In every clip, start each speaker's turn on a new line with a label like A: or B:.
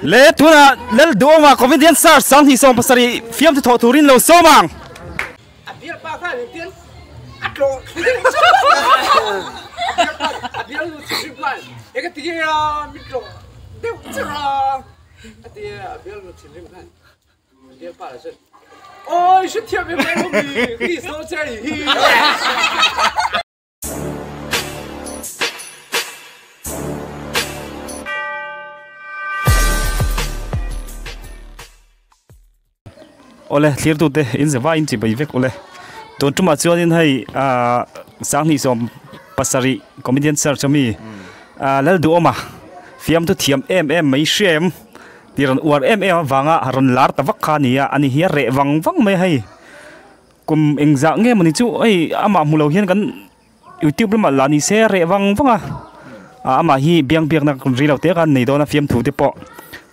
A: Le tunah Lal Duhawma Comedian Search 2017 fiamthu thawh turin lo sawm ang.
B: A bialpa khan engtin a tlawh thlu deuh a bialnu thinrim khan eng a ti nge a min tlawh deuh cher a a ti a a bialnu thinrim khan a bialpa lah chuan awi hrethiam em em awm i kiss dawn che a nih hi.
A: Awle thlirtute in zava in chibai vek awle tun tumah chuanin hei ahh 2017 comedian search ami ahh Lalduhawma fiamthu thiam em em mai hrem tih rawn uar em em avanga rawn lar ta vak kha a ni a ani hi a reh vang vang mai a hei. Kum engzah nge mawni chu hei amah hmu lo hian kan youtube lamah lah ni se a reh vang vang a ah amah hi biang biakna ri lo te khan nei dawn a fiamthu te pawh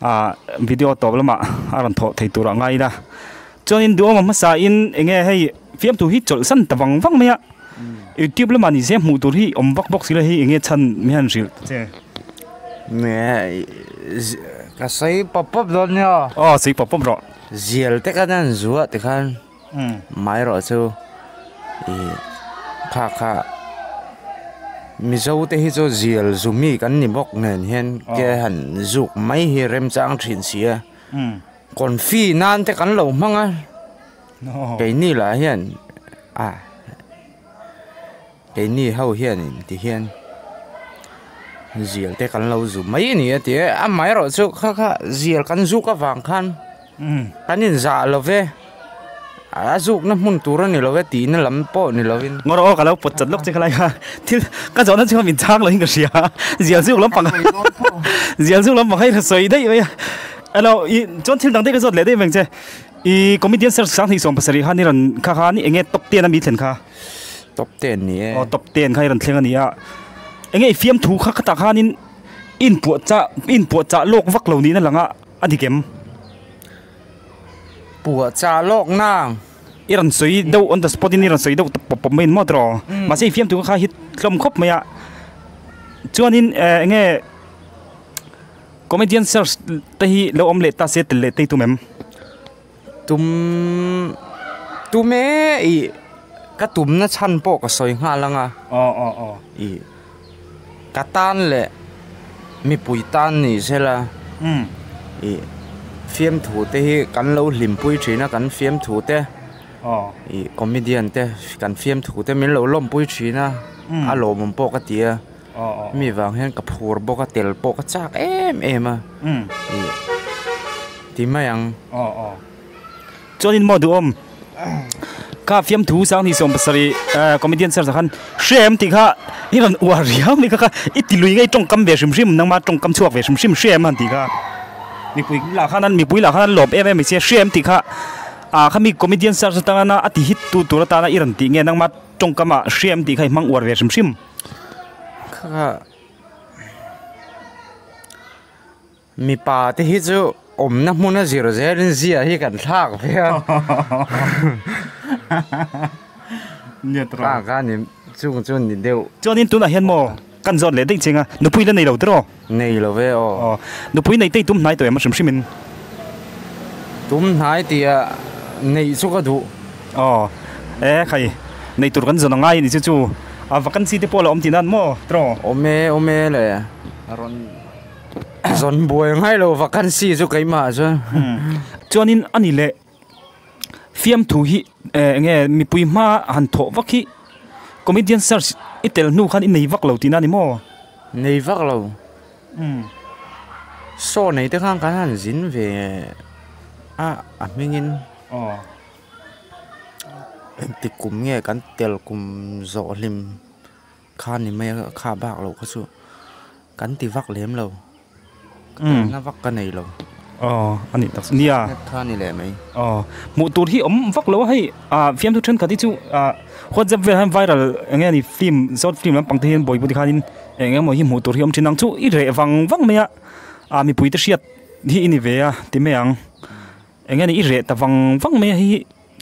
A: ah video tawp lamah a rawn thawh thei tur a ngai ila chuanin duhawm a hmasa in eng nge hei fiamthu hi chawlh san ta vang vang mai a youtube lamah ni se hmuh tur hi awm vak bawk si lo hei eng nge chhan mi han hrilh che.
B: Ka sawi pawp pawp dawn nia.
A: Aw sawi pawp pawp rawh.
B: Zial te khan an zuah tikhan Amaherawh chu ih kha kha Mizo te hi chu zial zumi kan ni bawk nen hian ke han zuk mai hi remchang thin si a confi nan te kan lo hmang a keini lah hian ah keini ho hianin ti hian zial te kan lo zu mai a ni a ti a amaherawh chu kha kha zial kan zuk avang khan kan inzah lo ve a zukna hmun tur a ni lo ve tihna lam pawh ni lovin.
A: Ngawr aw ka lo pawt chat lawk che khalai kha thil ka zawhna chu min chhang loin ka hria zial zuk lampang zial zuk lampang kha i sawi daih mai a elo i chuan thil dang te ka zawt leh daih mai ang che i comedian search 2017 khan i rawn kha khan eng nge top ten a mi thlen kha.
B: Top 10 ni e.
A: Aw top 10 kha i rawn thleng a ni a. Enge i fiamthu kha khatah khanin inpuah chah inpuah chah lawk vak lo niin a lang a, a dik em?
B: Puah chah lawk nang.
A: I rawn sawi deuh on the spot in i rawn sawi deuh pawp pawp mai in maw tiraw? Mahse i fiamthu kha hit hlawm khawp mai a. Chuanin enge comedian search te hi lo awm leh ta se tel leh te i tum em?
B: Tum tum e ih ka tumna chhan pawh ka sawi nghal ang a.
A: Aw aw aw.
B: Ih ka tan leh mipui tan ni sela ih fiamthu te hi kan lo hlimpui thin a kan fiamthu te ih comedian te kan fiamthu te min lo lawmpui thin a a lawmawm pawh ka ti a. Mi vang hian ka phur bawk a tel pawh ka chak em em a ih ti mai ang.
A: Aw aw chuanin maw duhawm kha fiamthu 2017 comedian search ah khan hrem tih kha i rawn uar riau mai kha kha i ti lui ngei tawngkam ve hrim hrim nangma tawngkam chhuak ve hrim hrim hrem han tih kha mipui lah khan an mipui lah khan an lawm em em mai sia hrem tih kha ah khami comedian search atangana a ti hit tu tur atana i rawn tih nge nangma tawngkam ah hrem tih kha i hmang uar ve hrim hrim.
B: Kha mipa te hi chu awmna hmuna zir zelin zia hi kan thlak ve a kha kha ni chung chu ni deuh.
A: Chuanin tunah hian maw kan zawt leh daih cheng a nupui la nei lo tiraw?
B: Nei lo ve aw.
A: Aw nupui nei tei tum hnai tawh em a hrim hrimin?
B: Tum hnai tia neih chu ka duh.
A: Aw e khai nei tur kan zawn a ngai a ni chu chu a vacancy te pawh a la awm tih nan maw tiraw?
B: Awm e awm e le a rawn zawn buai ngai lo vacancy chu keimah chuan.
A: Chuanin a ni leh fiamthu hi eng nge mipui hma han thawh vak hi comedian search i tel hnu khan i nei vak lo tihna a ni maw?
B: Nei vak lo. Saw nei te khan kan han zin ve a a hmingin engti kum nge kan tel kum zawh hlim kha ni mai a kha bak loh kha chu kan ti vak lem lo ka telna vak ka nei lo.
A: Aw a nih tak nia.
B: Kha ni leh mai.
A: Aw hmuh tur hi awm vak lo a hei ah fiamthu thenkhat hi chu ah WhatsApp vel hian viral eng nge ni film short film lampang te hian buaipui te khanin eng emaw hi hmuh tur hi awm thin ang chu i reh vang vang mai a ah mipui te hriat hi i ni ve a ti mai ang eng nge ni i reh ta vang vang mai a hei hi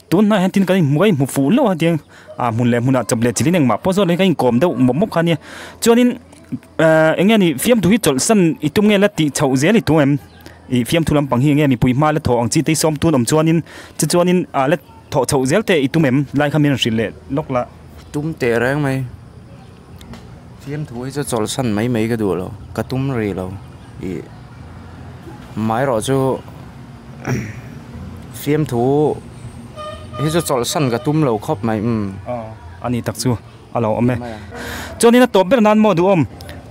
A: tun hnaiah hian tin kan inhmu a inhmu fuh hlauh a tiang ah hmun leh hmunah chawp leh chilhin engmah pawh zawt lo hi kan inkawm deuh mawp mawp kha a nia chuanin eh eng nge ni fiamthu hi chawlhsan i tum nge la tih chhoh zel i tum em. Ih fiamthu lampang hi enge mipui hma la thawh ang chi te hi sawm tun awm chuanin che chuanin ah la thawh chhoh zel te i tum em lai kha min rawn hrilh leh lawk la.
B: Tum teh reng mai. Fiamthu hi chu chawlhsan mai mai ka duh lo, ka tum rih lo. Ih amaherawh chu fiamthu hi chu chawlhsan ka tum lo khawp mai umm.
A: Aw a ni tak chu. A lo awm e. Chuanin a tawp ber nan maw duhawm?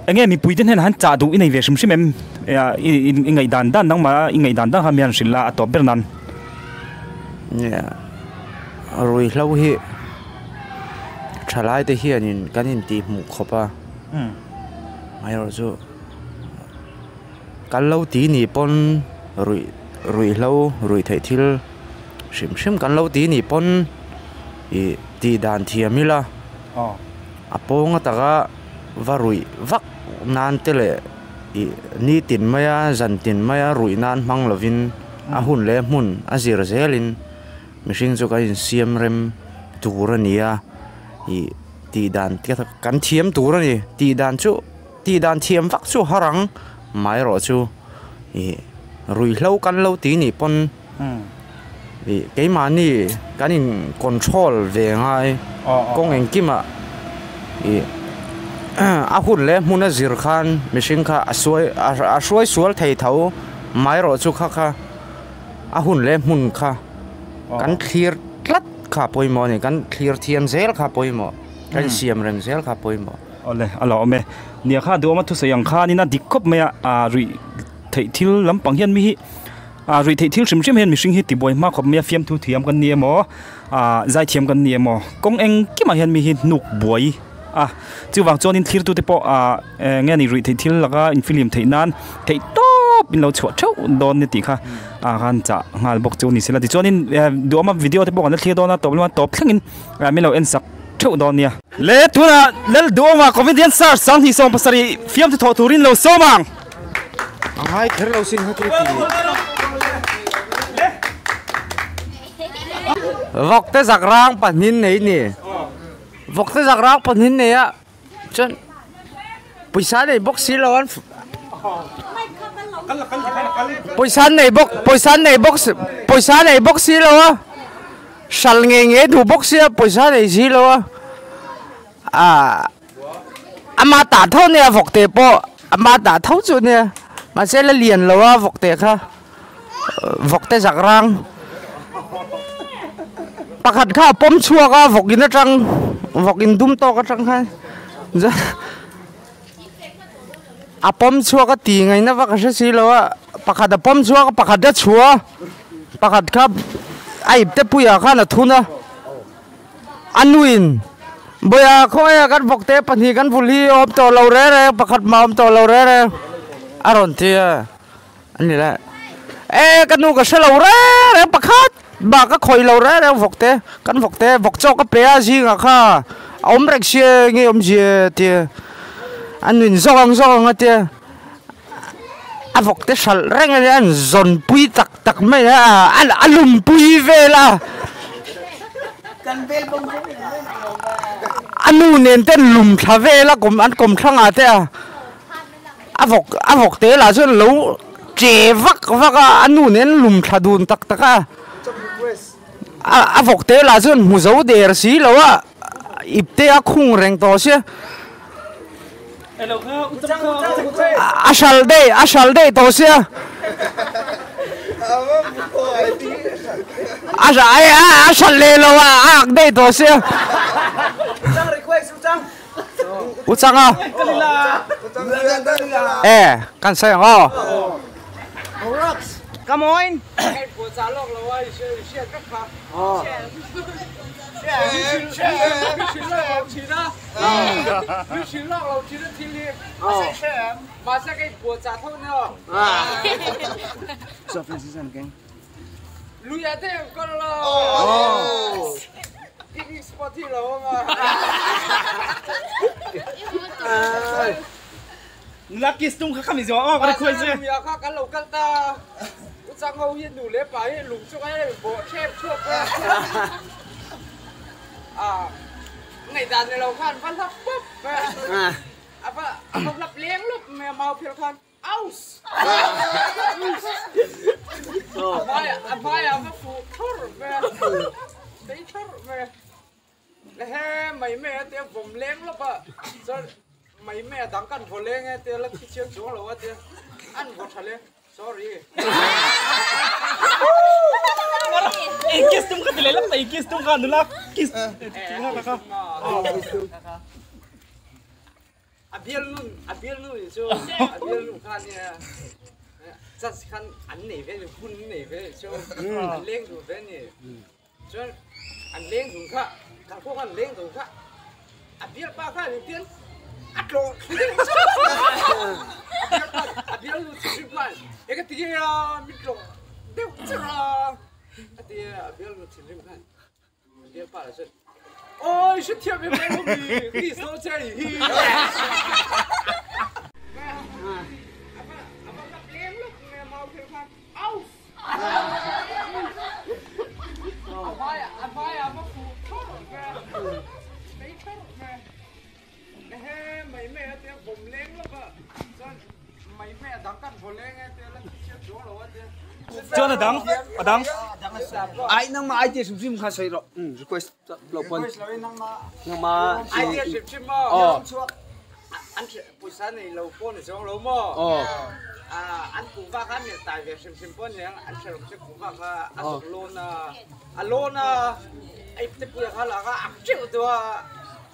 A: Enge mipui te hnenah han chah duh i nei ve hrim hrim em? I ngaihdan dan nangmah i ngaihdan dan kha mi han hrilh la a tawp ber nan.
B: Nia, ruihhlo hi thalai te hianin kan intihhmuh khawp a, amaherawhchu chu kan lo ti nih pawn ruih ruihhlo ruih theih thil hrim hrim kan lo ti nih pawn ih tih dan thiam ila a pawng ataka va ruih vak nan te leh ih nitin maia zan tin maia ruih nan hmang lovin a hun leh hmun a zir zelin mihring chu kan insiam rem tur a ni a ih tih dan kan thiam tur a ni tih dan chu. Tih dan thiam vak chu har ang, amaherawh chu ih ruihhlo kan lo ti nih pawn ih keimahni kan in control ve ngai kawng engkimah ih a hun leh hmun a zir khan mihring kha a suai a hruai sual thei tho amaherawh chu kha kha a hun leh hmun kha kan thlir tlat kha pawimawh a ni kan thlir thiam zel kha pawimawh kan siam rem zel kha pawimawh.
A: Awle, a lo awm e. Nia kha duhawma thusawi ang khanin a dik khawp mai a, ah ruih theih thil lampang hian mi hi ah ruih theih thil hrim hrim hian mihring hi tibuai hma khawp mai a, fiamthu thiam kan ni emaw ah zai thiam kan ni emaw kawng engkimah hian mi hi hnuk buai a, chuvang chuanin thlirtute pawh ah eng nge ni ruih theih thil laka infihlim theih nan theih tawp in lo chhuah theuh dawn ni tih kha ah khan chah nghal bawk chu a ni sela tichuanin duhawma video te pawh kan la thlir dawn a tawp lama tawp thlengin min lo en sak. theuh dawn nia. Le tunah Lal Duhawma Comedian Search 2017 fiamthu thawh turin lo sawm ang.
B: A ngai kher lo sin heti ti. Vawkte zak rang pahnin nei ni. Vawkte zak rang pahnin nei a chuan pawisa nei bawk si lo an pawisa nei bawk pawisa nei bawk pawisa nei bawk si lo a. Hral ngei ngei duh bawk sia pawisa nei si lo a ah ama tah tho nia vawk te pawh ama tah tho chu nia mahse la lian lo a vawk te kha vawk te zak rang pakhat kha a pawm chhuak a vawk in atang vawk in dum tawk atang khan a pawm chhuak a ti ngaihna vak a hre si lo a pakhat a pawm chhuak a pakhat a chhuah a pakhat kha a ip te puiah khan a thun a a nuin bawiha khawngaih kan vawk te pahnih kan vul hi a awm tawh lo reng reng pakhat mah a awm tawh lo reng reng a rawn ti a a ni le e ka nu ka hre lo reng reng pakhat mah ka khawih lo reng reng vawk te kan vawk te vawk chaw ka pe a zingah kha a awm reng sia nge awmzia tia a nuin zawk ang zawk ang a tia a vawk te hralh reng a nia an zawn pui tak tak mai a a lum pui vel a a nu nen ten lum thla vel a kawm an kawm thlangah te a. A vawk a vawk te lah chuan lo che vak vak a a nu nen lum thla dun tak tak a a a vawk te lah chuan hmu zo der si lo a ip te a khung reng tawh sia a hral daih a hral daih tawh sia a a hral leh lo a a ak daih tawh sia. U chang a e kan sawi ang aw
C: Come on.
A: Nula kiss tum kha khami zawh aw ka khuai che.
B: Tei thar me. Le he mai me te vom leng lop a. Chuan mai me dang kan vaw leng e te la thi chiang chuang lo a te an vaw tha le. Sorry.
A: Ei kiss tum kha ti leh lap ei kiss tum kha nula kiss ti kha kha.
B: A bial nun a bial nu ni chu a bial nu kha nia chance khan an nei ve ni hun nei ve ni chu an leng dun ve ni chuan an leng dun kha kalkawng an leng dun kha a bial pa kha ni tian a tlawh a bial nu thinrim khan eng ti nge a min tlawh deuh cher a a ti a bial nu thinrim khan Ôi, rất thiệp em em không gì, đi số chơi hi.
A: Chuan a dang a dang
C: ai nang ma idea hrim hrim kha sei ro request lo pon nang ma
B: idea hrim hrim mo oh an pawisa nei lo pawh ni zawng lo maw an kuhva kha an tai ve hrim hrim pawh niang an hre lo che kuhva kha a zawk lawn a a lawn a a ipte puia kha la kha ak teuh deuh a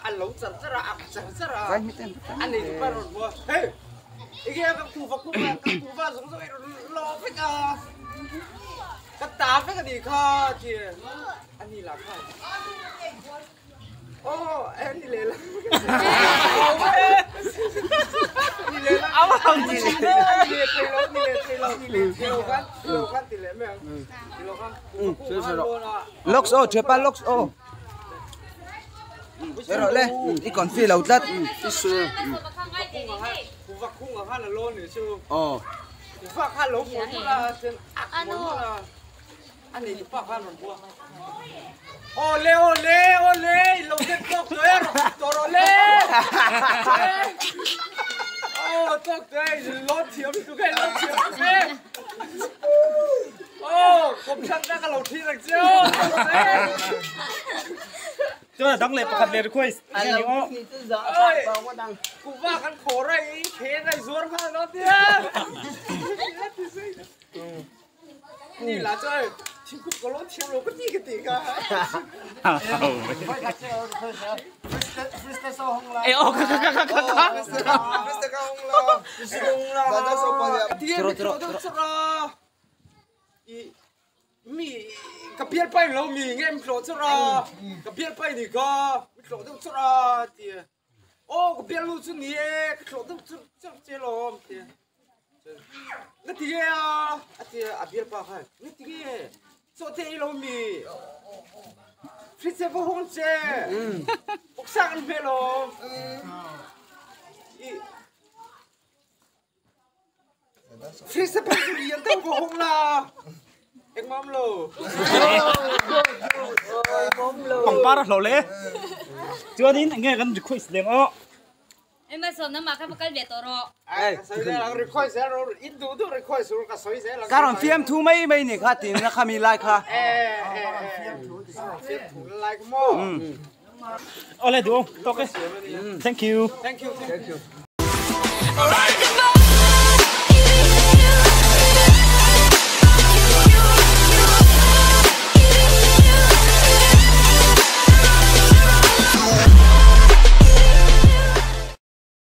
B: a lo char char a ak char char a a nei tupa rawn hmu a hei enge ka kuhva kuhva ka kuhva zawng zawng i rawn lawh vek a ka ta vek a nih kha ti a ni lah khan aw a ni leh la ni leh la ni leh thei lo ni leh thei lo ni leh thei lo khan ti lo khan ti leh mai ang ti lo khan kuhva kha lawn a
C: locks aw thiapa locks aw Rawh le i confi lo tlat i su
B: kuhva khung ah khan a lawn ni chu
C: aw
B: kuhva kha lo hmuh hmuh la chuan a hmuh hmuh la a nei tupa khan rawn bua aw le aw le aw le i lo zet tawk tawh e rawh tawh rawh le aw tawk tawh e i lawn thiam lutuk e i lawn thiam lutuk e aw kawmthlang kha ka lo thlir ang che aw tawk tawh e
A: Chuan a dang leh pakhat leh request enge ni aw.
B: Oi kuhva kan khawr a i khen a i zuar nghal dawn tia. Ni la chuan thingkung ka lawn thiam lo ka ti ka ti ka.
A: E aw kha kha kha kha kha.
B: Tiro tiro tiro. I Mi ka bial pai lo mi nge mi hlawh churh a ka bial pai ni kha mi hlawh deuh churh a ti aw ka bial nu chu ni e ka hlawh deuh churh churh che lawm ti na ti nge a a ti a bial pa khan na ti nge chaw te ei lo mi fridge va hawng che vawksa kan hmeh lawm i Fridge phei chu lian deuh va hawng la engmah lo.
A: Pangpar a hlawh le. Chuanin enge kan request leng aw.
D: Ema sawm na mah kha va kal ve tawh rawh.
B: Ai ka sawi zel ang request zel rawh in duh duh request rawh ka sawi zel ang.
C: Ka rawn fiam thu mai mai ni kha tin na khami lai kha.
B: Fiam thu fiam thu lai kha maw.
A: Awle duh tawk e. Thank you.
B: Thank you. Thank you.
E: Alright.